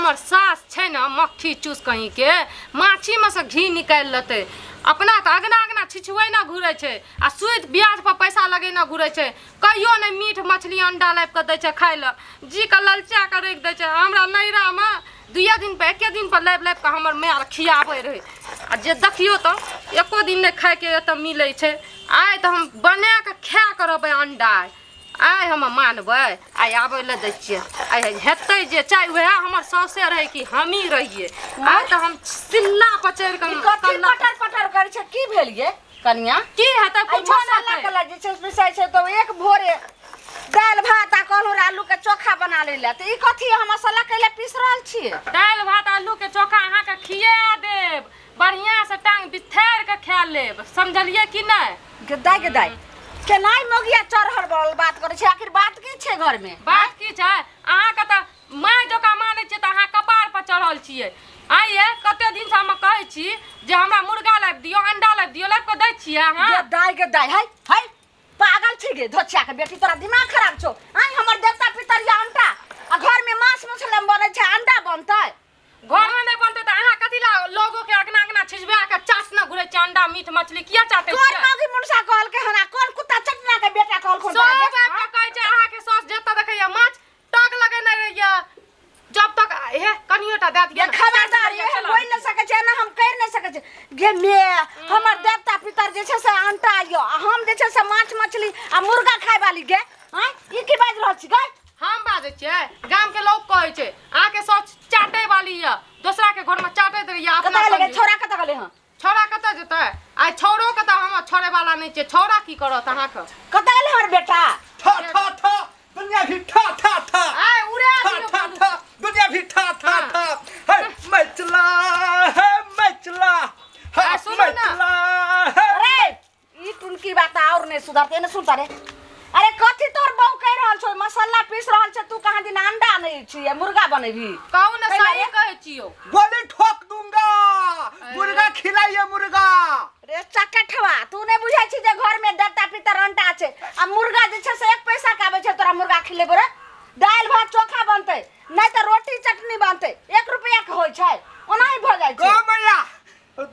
हमर सास छै ने मक्खी चूस कहीं के माछीमे से घी निकालि लेतै अपना तऽ अगना अगना छिछुए ना घुरै छै आ सूद ब्याज पर पैसा लगेने घुरै छै कहियो नहि मीट मछली अंडा लाबि कऽ दै छै खाइ लए जी के ललचा कऽ राखि दै छै हमरा नैहरामे दुइए दिन पर एके दिन पर लाबि लाबि कऽ हमर माय खियाबै रहै आ जे देखियौ तऽ एको दिन नहि खाइके एतऽ मिलै छै आइ तऽ हम बना कऽ खा कऽ रहबै अंडा आइ हम मानबै आइ आबै लए दै छियै आइ हेतै जे चाहे वएह हमर साउसे रहै कि हमही रहियै आइ तऽ हम सिल्ला पर चढ़ि कऽ ई कथी कल्ला पटर पटर करै छै की भेल ये कनिया की हेतै आई कुछो मसाला नहि के जे छै पिसाइ छै तऽ एक भोरे दालि भात आ कहलहुँ आलू के चोखा बना लै लए तऽ ई कथी अहाँ मसाला कैले पीस रहल छियै दालि भात आलू के चोखा अहाँके खिया देब बढ़िआँ से टांग बिथारि के खा लेब समझलियै कि नहि गे दाइ गे दाइ केना ई मौगिया चढ़ल बढ़ल बात करै छै आखिर बात की छै घरमे बात की छै अहाँके तऽ माय जकाँ मानै छियै तऽ अहाँ कपार पर चढ़ल छियै आइ ये कते दिन से हम कहै छी जे हमरा मुर्गा लाबि दियौ अंडा लाबि दियौ लाबि कऽ दै छियै अहाँ गे दाइ गे दाइ है है पागल छी गे धोछिया के बेटी तोरा दिमाग खराब छौ आइ हमर देवता पितर या अंडा आ घर में मांस मछली बनै छै अंडा बनतै घरमे नहि बनतै तऽ अहाँ कथी ला लोगो के अगना अगना छिजबा के चाटना घुरै छियै अंडा मीट मछली किया चाटै कोन छियै मौगी मुनसा कहलकै हन आ कोन कुत्ता चटना के बेटा कहलखुन सब तोरा गे? आबि कऽ कहै छै अहाँके साउस जतऽ देखैया माछ टक लगेने रहैया जब तक हे कनियो टा दए दिअ ये खबरदार ये बोल नहि सकै छै एना हम करि नहि सकै छै गे मे हमर देवता पितर जे छै से अंटा यऽ आ हम जे छै से माछ मछली आ मुर्गा खाय वाली गे आँय ई की बाजि रहल छी गे हम बाजै छियै गाम के लोग कहै छै अहाँके साउस चाटे वाली यऽ दोसरा के घर में चाटैत रहैया कतऽ अपना गेलै गे संगे। छौड़ा कतऽ गेलै हँ छौड़ा कतऽ जेतै आइ छौड़ो के तऽ हम छोड़े वाला नहि छियै छौड़ा की करत अहाँके कतऽ गेलै हमर बेटा ठा ठा ठा दुनिया भी ठा ठा ठा आइ उड़ा ठा दियौ ठा बंदूक। ठा दुनिया भी ठा ठा हाँ। ठा है मचला है मचला है आ, सुनू ना। मचला है अरे ई टुनकी बात और नहीं सुधरते ने सुनता रे अरे कथी तोर बहू कह रहल छौ मसाला पीस रहल छै तू कहाँ दिन अंडा नहीं छी मुर्गा बनेबी कहू ने कैला सही रे? कहै छियौ गोली ठोक दूंगा मुर्गा खिलाइए मुर्गा रे चकठवा तू नहीं बुझै छी जे घर में देवता पितर अंडा छै आ मुर्गा जे छै से एक पैसा के आबै छै तोरा मुर्गा खिलेबो रे दालि भात चोखा बनतै नहीं तऽ रोटी चटनी बनतै एक रुपया के होइ छै ओनाही भऽ जाइ गो छै मैया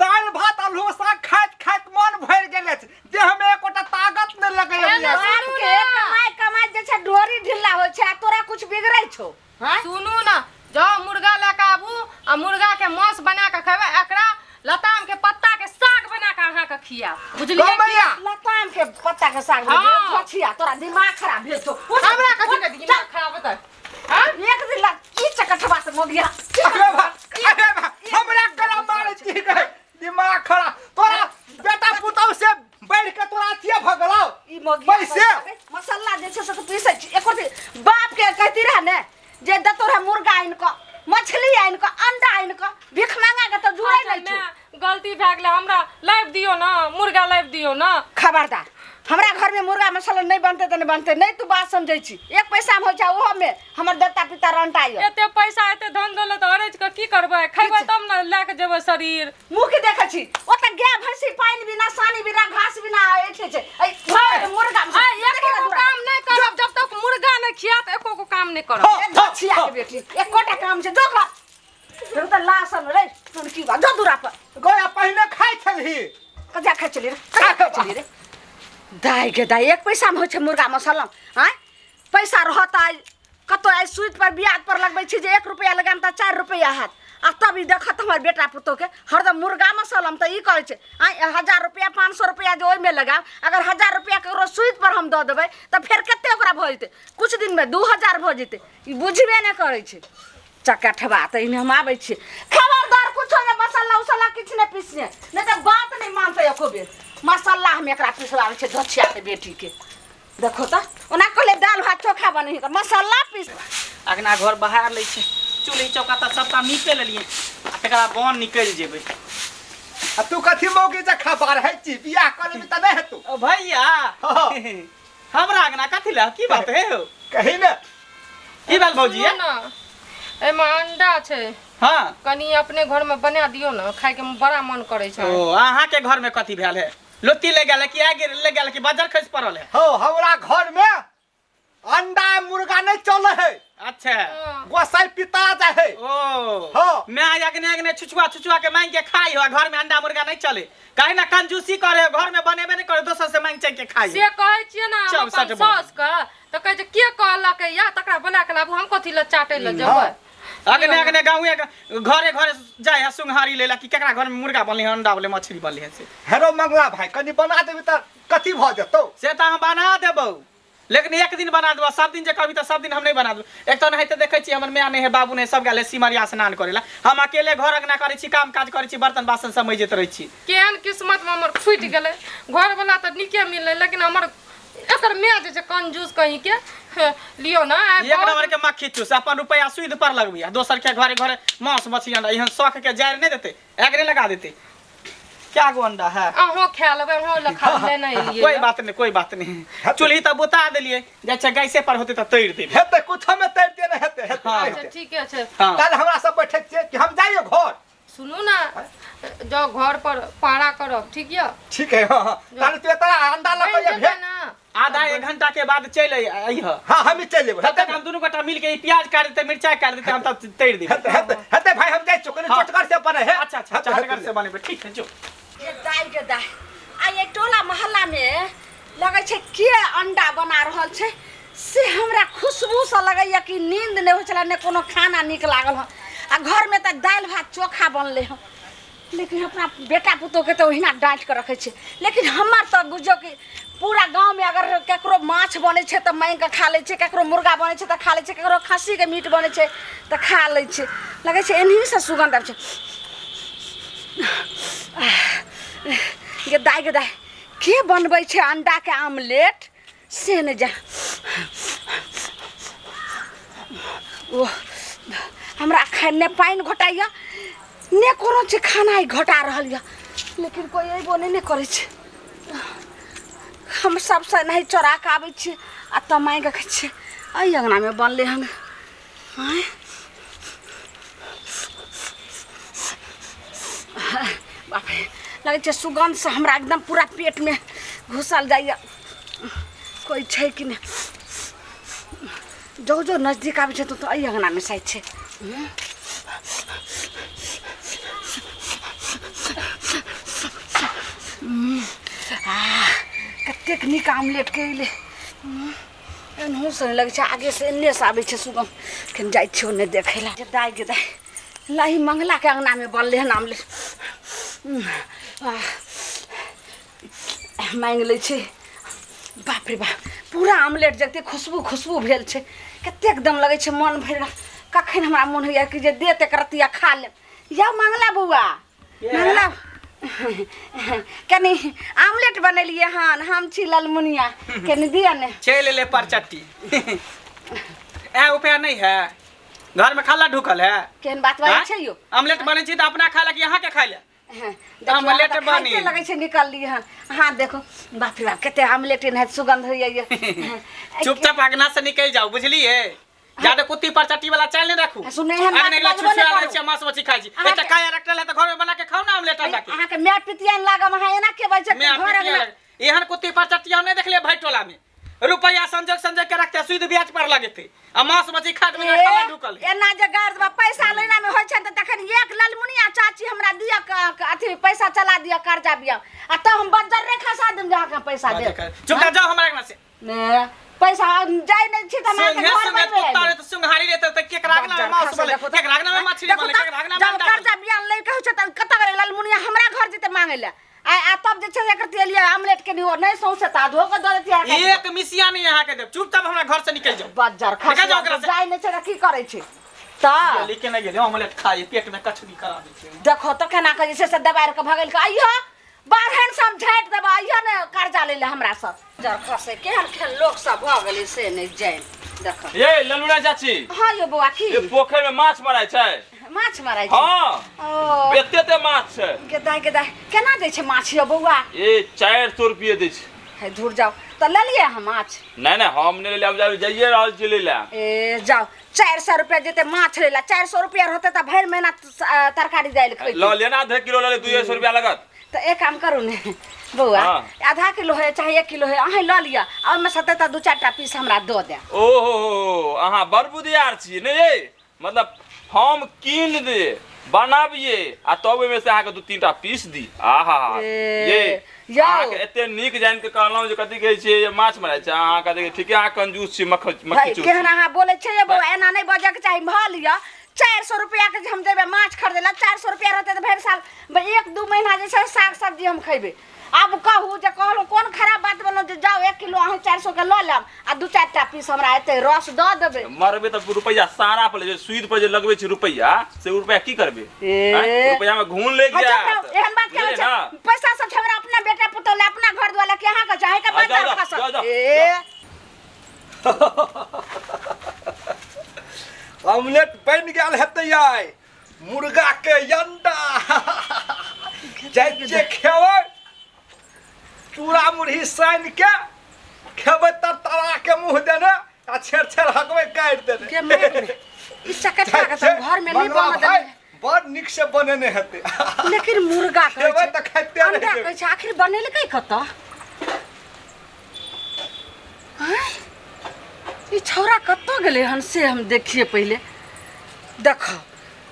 दालि भात आलू साग खाइत खाइत मन भरि गेल अछि देह मे एकोटा ताकत नहि लगैया एना बाप सुनू के ना। कमाइ कमाइ जे छै ढोरी ढिल्ला होइ छै आ तोरा कुछ बिगड़ै छौ हँ सुनू ने जाउ मुर्गा लए कऽ आबू आ मुर्गा के मांस बना कऽ खेबै एकरा लताम के पत्ता के साग बना कऽ अहाँके खियाब बुझलियै गो मैया लताम के पत्ता के साग हाँ। बझिया तोरा दिमाग खराब भेल छौ हमरा कथी के दिमाग खराब हेतै हाँ? एक दिन ला की चकठवा से मोगिया अरे बा अरे बा हमरा गला मारै छी गे दिमाग खराब तोरा बेटा पुतहु से बढ़ के तोरा अथिए भऽ गेलौ ई मोगिया पैसे मसाला जे छै से तऽ पीसै छी एको दिन बाप के कहती रहे ने जे दतो रहे मुर्गा आनि कऽ मछली आनि कऽ अंडा आनि कऽ भीख मांगा के तऽ जुड़ै अच्छा, नहि छौ माय, गलती भए गेलै हमरा लाबि दियौ ने मुर्गा लाबि दियौ ने खबरदार हमरा घर में मुर्गा मसाला नहीं बनते तऽ नहीं बनते नहीं तू बात समझै छी एक पैसा में होइ छै ओहो में हमर देवता पिता रंटा यऽ एते पैसा एते धन दौलत अरैज कऽ की करबै खैबै तब ने लए कऽ जेबै शरीर मुँह के देखै छी ओतऽ गाय भैंसी पानि बिना सानी बिना घास बिना ऐठे छै ऐ घर में मुर्गा आ एको गो काम नहि करब जब तक मुर्गा नहि खियात एको गो काम नहि करब हाँ। ए धछिया के बेटी एकोटा काम छै जो घर फेर तऽ लासन रे सुन की बा जो दूरा पर गोया पहिने खाइ छलही कजा खाइ छली रे कजा खाइ छली रे दाइ गे दाइ एक पैसा में होइ छै मुर्गा मसलम आँय पैसा रहत आइ कतौ आइ सूद पर ब्याज पर लगबै छी जे एक रुपैआ लगाम तऽ चारि रुपैआ हैत आ तब ई देखत हमर बेटा पुतोहके हरदम मुर्गा मसलम तऽ ई कहै छै आँय हजार रुपैआ पाँच सए रुपैआ जे ओहिमे लगाब अगर हजार रुपैआ ककरो सूद पर हम दऽ देबै तऽ फेर कते ओकरा भऽ जेतै किछु दिनमे 2000 भऽ जेतै ई बुझबे नहि करै छै चकठबा तऽ एहिमे हम आबै छियै खबरदार कुछो नहि मसाला उसाला किछु नहि पीसने नहि तऽ बात नहि मानतै एको बेर मसाला हम एकरा पिसबाबै छियै धोछियाके बेटीके देखो तऽ ओना कहले दालि भात चोखा बनै तऽ मसाला पीस अगना घर बहार लै छै चूल्ही चौका तऽ सबटा नीपे लेलियै आ तकर बाद बन निकलि जेबै आ तू कथी मौगी जखा बारहै छी बियाह कऽ लेबही तऽ नहि हेतौ ओ भैया हाँ। हमरा अगना कथी लए की बात है हो कही ने की भेल भौजी सुनू ने एहिमे अंडा छै हाँ कनि अपने घरमे बना दियौ ने खायके बड़ा मन करै छै ओ अहाँके घर में कथी भेल है लुत्ती ले गेल है कि आगि ले गेल है कि बजर खसि पड़ल है हो हमरा घर में अंडा मुर्गा नहीं चले है। अच्छा। गोसाई पिता जाए है। ओ हाँ। मैं अगने अगने छुछुआ छुछुआ के मांग के खाई हो, घर में अंडा मुर्गा नहीं चले, काहे ना कंजूसी करे, घर में बनेबे नहीं करे, दोसर से मांग चांग के खाई। से कहै छियै ना हम चल, अपन सट बोल। सास के, तऽ कहै छै के कहलक या तकरा बना के लाबू, हम कथी लए चाटै लए जेबै। अगने अगने गाँवे घरे घरे जाय है सुंघारी लेला कि केकरा घर में मुर्गा बनले है, अंडा बनले, मछली बनले है। से हेरो मंगला भाई कनी बना देबी त कथी भ जेतौ? से तऽ हम बना देबौ, लेकिन एक दिन बना देबौ, सब दिन जे कहबी तऽ सब दिन हम नहीं बना देबौ। एक तऽ ओनाहिते देखै छी हमर माय नहीं है, बाबू नहीं, सब गेल सिमरिया स्नान करेला, हम अकेले घर अंगना करै छी, काम काज करै छी, बर्तन बासन सब मजैत रहै छी। केहन किस्मत में हमर फूटि गेलै, घर वाला तऽ नीके मिललै, लेकिन हमर एकर माय जे छै कंजूस कहीं के। हे, लियौ ना आइ एक बहुत- नंबर के मक्खी चूस अपन रुपया सुद पर लगबी, दोसर के घरे घरे मांस मछली अंडा एहन शौक के जारि नहीं देते, एगरे लगा देते। क्या गो अंडा है? अहों खा लेबै, अहों लए खा लेने एलियै। कोई बात नहीं, कोई बात नहीं। चूल्ही तऽ बुता देलियै, जाइ छै गैसे पर होते तऽ तैर देबै। हेतै कुछ हमे तैर देने हेतै, हेतै, हाँ। अच्छा हेतै। ठीके छै। हाँ। काल्हि हमरा सब बैठे छियै कि हम जाइए घर? सुनू ना, जाउ घर पर पारा करब, ठीक यऽ? ठीक है, हाँ हाँ। ताले तू एतना अंडा लऽ बनि के जेतै भेज ना। आधा एक घंटा के बाद चलि अइह। हाँ हम चलि एबै। तब तक हम दुनू गोटा मिल के ई प्याज काटि देतै, मिरचाइ काटि देतै, हम तब तैर देबै। हेतै हेतै हेतै भाई, हम जाइ छियौ कनि हाँ। चोटगर से बनै है। अच्छा अच्छा, हेतै, चटगर हेतै। से बनेबै, ठीक है जो। गे दाइ गे दाइ, आ ये टोला मोहल्ला में लगै छै के अंडा बना रहल छै, से हमरा खुशबूसँ लगैया कि नींद नहि होइ छलै, नहि कोनो खाना नीक लागल हँ। आ घरमे तऽ दालि भात चोखा बनलै हँ, लेकिन अपना बेटा पुतोहके तऽ ओहिना डाँटि कऽ रखै छै, लेकिन हमर तऽ बुझियौ कि पूरा गाँवमे अगर ककरो माछ बनै छै तऽ माँगि कऽ खा लै छै, ककरो मुर्गा बनै छै तऽ खा लै छै, ककरो खस्सीके मीट बनै छै तऽ खा लै छै। लगै छै एनहिसँ सुगन्ध आबै छै। गे दाइ गे दाइ, के बनबै छै अंडाके आमलेट से नहि जा। ओ हमरा एखन नहि पानि घोटाइए, नहि कोनो चीज खाना ई घोटा रहल यऽ, लेकिन कोइ अयबो नहि ने करै छै। हम सबसँ नहि चोरा कऽ आबै छियै आ तब माँगि कऽ खाइ छियै। एहि अङ्गनामे बनलै हन। आँय बाप रे, लगै छै सुगन्धसँ हमरा एकदम पूरा पेटमे घुसल जाइए। कोइ छै कि नहि? जो जो नजदीक आबै छै तऽ एहि अङ्गनामे शायद छै। कतेक नीक आमलेटके अयलै। एनहुसँ नहि लगै छै, आगेसँ एन्नेसँ आबै छै सुगन्ध। कनि जाइ छियै ओन्ने देखै लए। दाइ गे दाइ, लही मंगलाके अङ्गनामे बनलै हन आमलेट। माँगि लै छै। बाप रे बाप, पूरा आमलेट जते खुशबू खुशबू भेल छै, कतेक दम लगै छै मन भरि गेल। कखन हमरा मोन होइए कि जे देत एक रतिया खा लेब। यौ मंगला बौआ, मंगला कनि आमलेट बनेलियै हन, हम छी ललमुनिया, कनि दिअ ने। चलि एलै परचट्टी। ए उपाय नहीं है, घर में खाला ढुकल है। केहन बात बाजै छै यौ? आमलेट बनै छै तऽ अपना खाय ला कि अहाँ के खाय ला? देखियौ, आमलेट अहाँ तऽ खाइते बनी। लगै छै निकलली हन। हाँ देखो, बाप रे बाप, कते आमलेट एनाहित सुगंध होइए ये। चुपचाप अंगना से निकलि जाउ, बुझलियै? जादे कुत्ती पर चट्टी वाला चाल नहीं रखू। सुनै हन बात अंगना अगला बजबो नहि छुछुआ करू। रहै छै, मांस मछली खाइ छी। अहाँके- एकटा काया रखल है तऽ घर में बना के खाउ ना आमलेट अंडा के। अहाँके माय पितियान लागम, अहाँ एना के बाजै छै? मैं घर अंगना एहन कुत्ती पर चट्टी हम नहीं देखलियै भाई टोला में। रुपया संजोग संजोग के रखते, सुद ब्याज पर लगेते आ मांस मछली खात में खाना ढुकल। एना जे गारि देबा पैसा लेना में होइ छै तऽ तखन एक ललमुनिया चाची हमरा दिअ अथी पैसा चला दिअ कर्जा बिया, आ तब हम बज्जर रे खसा देम जे अहाँके पैसा देब। चुपचाप जाओ हमरा अंगना से। ने पैसा जाय नहि छी तऽ हम अहाँके सुंघे घर सुंघे बनबै कुत्ता रे आयब। तऽ सुंघारी रे तऽ केकरा अंगना में मांस बज्जर बने, खसा देखो तऽ। केकरा अंगना में मछली देखो बने, तऽ, केकरा अंगना में जब अंडा कर्जा बिया लै के होइ छै तऽ कतऽ गेलै ललमुनिया हमरा घर जेतै मांगै लए? आ आ तब जे छै एकर तेलिया आमलेट के निहो नहि सौंसे ता धो के दऽ देतियै बने। एक मिसिया नहीं अहाँ के देब, चुपचाप हमरा घर से निकल जाओ। बज्जर निकल जाओ खसिया ओकरा से। जाय नहि छै तऽ की करै छै तऽ? गेली के नहि गेली ऑमलेट खाइ, पेट में कचरी करा दै छै। देखो तऽ केना के जे छै से दबारि के भगेल के अइहो बारहन सब झाँटि देबऽ, अइहो ने कर्जा लै लए हमरा सब। बज्जर खसे केहन केहन लोक सब भऽ गेलै से नहि जानि। देखो ये ललुना चाची। हाँ यौ बौआ, की ये पोखरि में माछ मराइ छै। माछ मारै छै? हाँ। ओ एते एते माछ छै। गेदाइ गेदाइ, केना दै छै माछ यौ बौआ? ए 400 रुपये दै छै। हे धुर जाउ, तऽ लेलियै अहाँ माछ? नहि नहि, हम नहि लेलियै, आब जाइए रहल छी लै लए। ए जाउ, 400 रुपया जेतै माछ लै लए, 400 रुपया रहतै तऽ भरि महीना तरकारी दालि खैतै। लऽ लेना, आधा किलो लऽ ले, 200 रुपया लागत। तऽ एक काम करू ने, बौआ हाँ। आधा किलो है चाहे 1 किलो है अहाँ लऽ लिअ आ ओहिमे से तऽ दू चारि टा पीस हमरा दऽ देब। ओहो अहाँ बड़ बुधियार छियै ने ये। मतलब हम कीन दे बनाबिए आ तब ओहिमे से अहाँके दू तीन टा पीस दी। आहा ये यौ। अहाँके एते नीक जानि के कहलहुँ जे कथी कहै छियै जे माछ मराइ छै, अहाँ कथी ठीके अहाँ कंजूस छी, मक्खी भाई चूस केहन छी। अहाँ बोलै छियै बौआ, एना नहि बजैके चाही। भऽ लिअ 400 रुपया के जे हम जेबै माछ खरीदै लए, 400 रुपया रहतै तऽ भरि साल 1-2 महीना जे छै साग सब्जी हम खयबै। आब कहू जे कहलहुँ कोन खराब बात बोललहुँ जे जाउ 1 किलो अहाँ 400 के लऽ लेब आ 2-4 टा पीस हमरा एतै रस दऽ देबै। मरबै तऽ रुपैआ सारा पर जे सूद पर जे लगबै छै रुपैआ, से रुपैआ की करबै? ए। रुपैआ में घून लागि हाँ, चुप जायत। रहू, एहन बात बुझलियै केना छै? ना? पैसा सब छै हमरा अपना बेटा पुतोह ले, अपना घर दुआर ले, कि अहाँके चाही के हाँ, बाजार जाउ, जाउ, खसल। जाउ, जाउ, ए। ऑमलेट बनि गेल हेतै आइ, मुर्गा के अंडा जाइ छियै खेबै, चूड़ा मुरही सानि के खेबै, तर तरा के मुँह देने आ छेड़ छेड़ हकबै काटि देने। के मारि में। ई चकटका के तऽ घर में नहि मंगला बनऽ भाइ देने। बड़ नीक से बनेने हेतै, लेकिन मुर्गा कहै खेबै छै तऽ खाइते रहि अंडा जेबै। कहै छै, आखिर बनेलकै कतऽ? आँय? ई छौड़ा कतऽ गेलै हन से हम देखिए पहिले। देख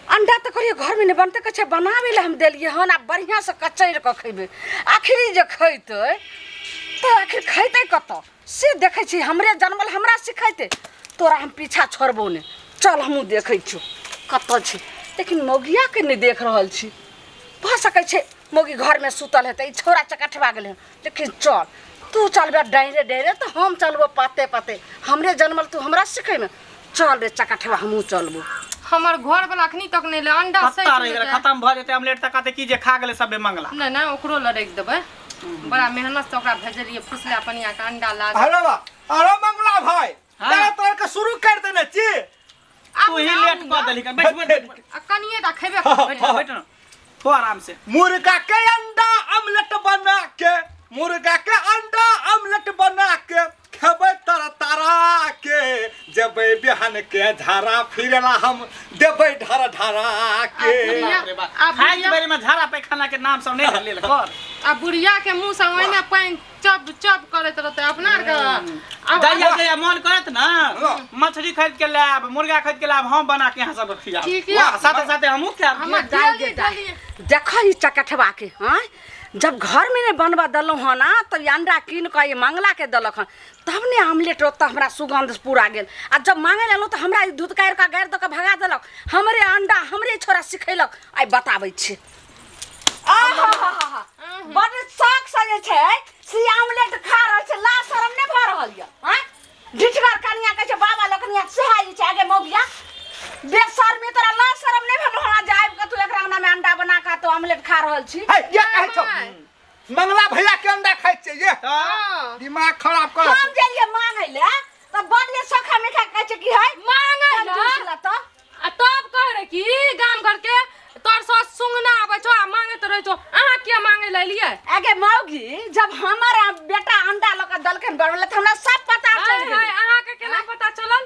अंडा तऽ कहलियै घरमे नहि बनतै, कहै छै बनाबै लए हम देलियै हन, आ बढ़िआँसँ कचैर कऽ खयबै। आखिर ई जे खैतै तऽ आखिर खैतै कतऽ से देखै छी। हमरे जनमल हमरा सिखैतै, तोरा हम पीछा छोड़बौ नहि। चल हमहूँ देखै छियौ कतऽ छै। लेकिन मौगियाके नहि देख रहल छी, भऽ सकै छै मौगी घरमे सुतल हेतै, ई छौड़ा चकठबा गेलै हन। लेकिन चल तू चलबे डरे डरे तऽ हम चलबो पाते पाते, हमरे जनमल तू हमरा सिखैमे। चल रे चकठबा हमहूँ चलबो। हमर घर वाला अखनी तक नहि ले अंडा कत्ता सैत रहि गेलै, खतम भऽ जेतै ऑमलेट तऽ कहतै की जे खा गेलै सबे मंगला। नहि नहि ओकरो लड़कि देबै, बड़ा मेहनत से ओकरा भेजलियै फुसला पनिया के अंडा लाग। अरे वाह, अरे मंगला भाई, हाँ। तेरा तोड़ के शुरू कर देने छी। तू ही लेट कऽ देलही, बैठ बैठ बैठ। आ कनिए टा खेबे करबै। बैठ बैठ ना, हो आराम से। मुर्गा के अंडा ऑमलेट बना के, मुर्गा के अंडा ऑमलेट बना के खेबै तर तारा के, जेबै बिहान के झाड़ा फिरला हम देबै ढर ढरा के। बुढ़िया- बाप रे बाप। आ खाय के बुढ़िया- बेर में झाड़ा पैखाना के नाम सब नहीं लेल कर। आ बुढ़िया के मुंह से ओहिने पानि चप चप करैत रहतै अपना आरके। आब जहिया जहिया मन करत ना हाँ। मछली खरीद के लायब, मुर्गा खरीद के लायब, हम बना के यहाँ सब खियाब। ठीक है। वाह, साथे साथे हमहूँ खायब। हमर दाइ डेली गे दाइ। डेली देख ई चकठबा के, हाँ जब घर में नहीं बनबा देलहुँ हन आ तब ई अंडा कीन कऽ ई मंगला के देलक हन, तब ने ऑमलेट ओतऽ हमरा सुगंध पूरा गेल। आ जब मांगे लेलहुँ तऽ हमरा ई धुतकारि कऽ गारि दऽ कऽ भगा देलक। हमरे अंडा हमरे छोरा सिखेलक, आइ बताबै छी। आहाहाहा, बड़ शौक से जे छै से ऑमलेट खा रहल छै, लाज शरम नहि भऽ रहल यऽ। आँय ढिठगर कनिया कहै छै बाबा लोकनिया सएह ई छै। आगे मौगिया बेशर्मी, तोरा लाज शरम नहि भेलौ हन जे आबि कऽ तू एकरा अंगना में अंडा बना कऽ तू ऑमलेट खा रहल छी? हे, ये कहै छौ मंगला भैया के अंडा खाइ छियै ये? हाँ। दिमाग खराब कर। हम गेलियै मांगै लए तऽ बड़ जे सोखा मीठा कहै छै कि है मांगै लए? कंजूस लए तऽ आ तब कह रहे कि गाम घर के तोर सास सुंगना आबै छौ आ मांगैत रहै छौ, अहाँ किया मांगै लए एलियै? आगे मौगी जब हमर बेटा अंडा लऽ कऽ देलखिन बनबै लए तऽ हमरा सब पता हाय चलि हाय, गेलै। अहाँके केना पता चलल?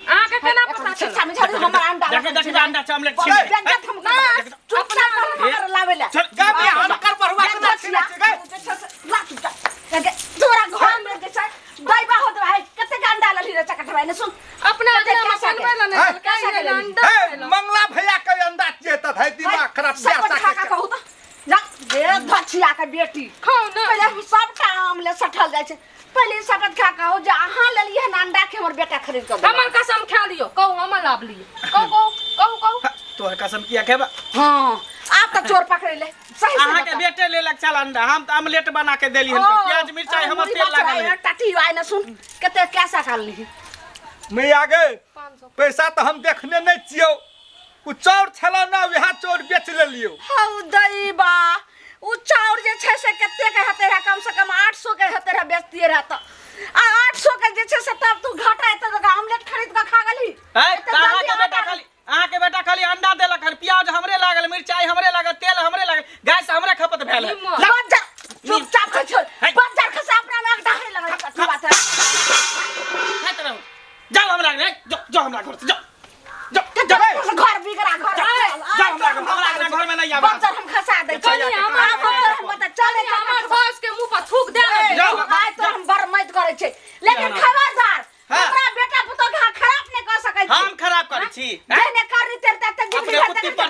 अहाँके केना पता चलल? शिक्षा में झाड़ू हमर अंडा देख देख अंडा छै ऑमलेट बड़ छै। बेइज्जत हम करब। चुपचाप हमर लाबै लए। चल, गे बिहान कर बरुआ के ना छिनै छै गे। तोरा घर में जे छै दैबा होत भाई, कतेक अंडा लली रे चकटवा ने सुन। अपना कतेक अंगना में पैसा के? बनबै लए नहि हाय, देलकै, पैसा के एहि लए लेली? अंडा हे खैलक। मंगला भैया के अंडा चेतत है, दिमाग खराब सब प्यासा खा के के। कहू तऽ जा दे धछिया के बेटी। खाउ ने। पहिले हम सबटा आम ले सठल जाइ छै, पहिले ई शपथ खा कहू जे अहाँ लेलियै हन अंडा के हमर बेटा खरीद कऽ देलक। हमर कसम खा लियौ, कहू हमर लाभ लियौ, कहू कहू कहू कहू। तोहर कसम किया खेबा? हाँ आब तऽ चोर पकड़े ले सही से अहाँ के बता। बेटे लेलक छल अंडा, हम तऽ ऑमलेट बना के देली हन, ओ, प्याज मिरचाई अरे हमर मुड़ी तेल बच लागल रहा है। है, टाटी आइ ने सुन कते कैसा खा ली मैया गे, 500 पैसा तऽ हम देखने नहि छियौ, उ चाउर छलौ ना वएह चाउर बेच लेलियौ। हौ दैबा, उ चाउर जे छै से कते के हेतै रहे, कम से कम 800 के हेतै रहे, बेचतियै रहे तऽ। आ 800 के जे छै से तब तू घाटा एते तऽ ऑमलेट खरीद कऽ खा गेलही। है, एते तऽ अहाँ जल्दी के बेटा आटा- खाली, अहाँ के बेटा खाली अंडा देलक हन, प्याज हमरे लागल, मिरचाई हमरे लागल, तेल हमरे लागल, गैस हमरे खपत भेल है। निमक। बज्जर, चुपचाप खा छोड़। है। बज्जर खसा अपना में अगदा हरे लगल कथी बात है। खाइत रहू। जाओ हमरा घर, जाओ, जाओ हमरा घर से, जाओ। जाओ, जाओ। घर बिगड़ा घर। जाओ हमरा घर, हमरा घर में नहीं आबे। बज्जर हम खसा दै छी। कनी हमर आब हम तोरा बता चले हमर सास के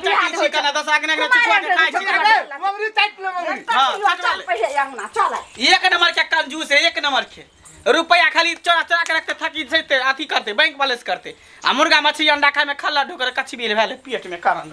खर्चा की छी कना दस अगना अगना चुचुआ के खाइ छी। ममरी चाट ले ममरी। हाँ, चल चल ले। पहिले अंगना चल। एक नंबर के कंजूस है, एक नंबर के। रुपया खाली चोरा चोरा के रखते, थकी जैते अथी करते, बैंक बैलेंस करते, आ मुर्गा मछली अंडा खाए में खल्ला ढोकर कच्ची बिल भेले पेट में कारण।